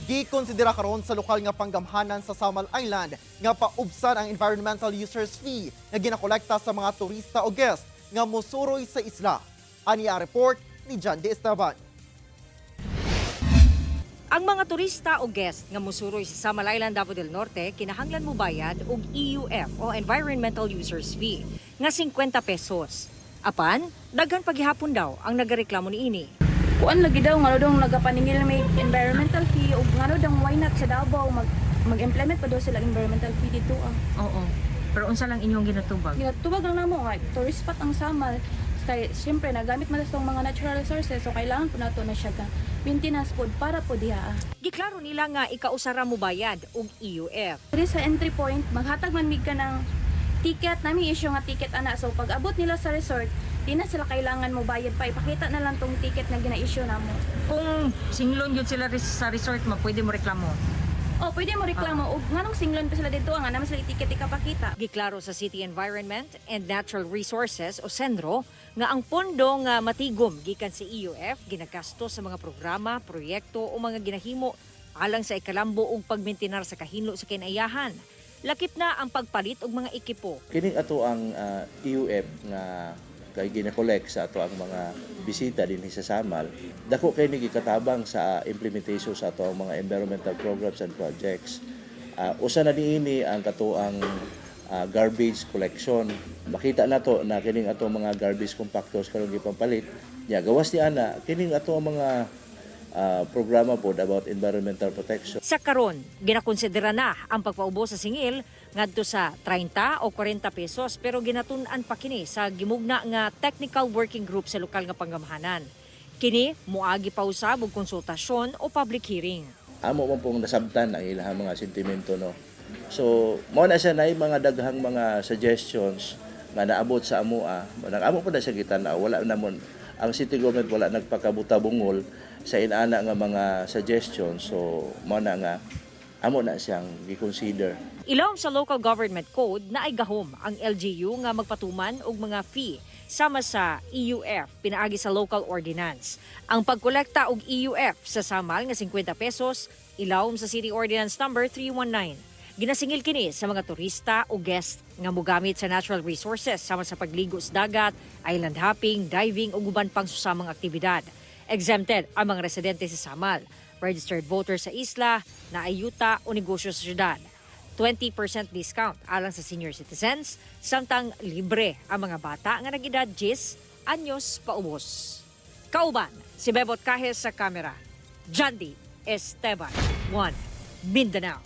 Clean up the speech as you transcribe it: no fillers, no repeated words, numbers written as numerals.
Gikonsidera karon sa lokal nga panggamhanan sa Samal Island nga paubsan ang environmental users fee nga ginakolekta sa mga turista o guest nga mosuroy sa isla. Ani ang report ni John De Esteban. Ang mga turista o guest nga musuroy sa Samal Island, Davao del Norte, kinahanglan mobayad og EUF o Environmental Users Fee nga 50 pesos. Apan, daghan paghihapon daw ang nagareklamo niini. Kuan lagi daw, ngano daw nagapaningil may environmental fee ug ngano daw why not sa Davao mag-implement pa daw sila environmental fee dito ah. Oo. Pero unsa lang inyong ginatubag? Ginatubag lang namo nga tourist spot ang Samal. Kay siyempre nagamit man sa mga natural resources, so kailangan po nato na siya ka maintenance pod para po diha ah. Giklaro nila nga ikausara mo bayad og EUF. Diri sa entry point, maghatag man mig ka ng ticket, nami issue nga ticket ana. So pag abot nila sa resort, di na sila kailangan mo bayad pa. Ipakita na lang tong ticket na gina-issue namo. Kung singlon yun sila sa resort mo, pwede mo reklamo. Oh, pwede mo reklamo og nganong singlon pa sila dito nga naman sila ticket ikapakita. Giklaro sa City Environment and Natural Resources o CENRO nga ang pondo nga matigom gikan sa EUF ginagasto sa mga programa, proyekto o mga ginahimo alang sa ikalambo ug pagmentinar sa kahinlo sa kinaiyahan. Lakip na ang pagpalit og mga ekipo. Kining ato ang EUF nga kay gina-collect sa ato ang mga bisita dinhi sa Samal. Dako kay ni gikatabang sa implementation sa ato ang mga environmental programs and projects. Usa na niini ang katoang garbage collection. Makita nato na kining ato mga garbage compactors karon gipampalit. Nya gawas ni ana kining ato ang mga programa pod about environmental protection. Sa karon, ginakonsidera na ang pagpaubo sa singil ngadto sa 30 o 40 pesos, pero ginatun-an pa kini sa gimugna nga technical working group sa lokal nga panggamhanan. Kini moagi pa usab og konsultasyon o public hearing. Amo man pong nasabtan ang ilang mga sentimento, no. So mao na siya, naay mga daghang mga suggestions nga naabot sa amoa. Nang amo pa na siya gitan-aw, wala namon ang city government, wala nagpakabuta-bungol sa inana nga mga suggestions. So mao na nga amo na siyang gi-consider. Ilawom sa Local Government Code na ay gahom ang LGU nga magpatuman og mga fee sama sa EUF pinaagi sa local ordinance. Ang pagkolekta og EUF sa Samal nga 50 pesos ilawom sa City Ordinance Number 319. Ginasingil kini sa mga turista o guest nga mogamit sa natural resources sama sa pagligo sa dagat, island hopping, diving ug uban pang susamang aktibidad. Exempted ang mga residente sa Samal, registered voter sa isla, na ayuta o negosyo sa syudad. 20% discount alang sa senior citizens, samtang libre ang mga bata nga nag-edad 10 anyos paubos. Kauban, si Bebot Cajes sa kamera. Jandy Esteban, 1 Mindanao.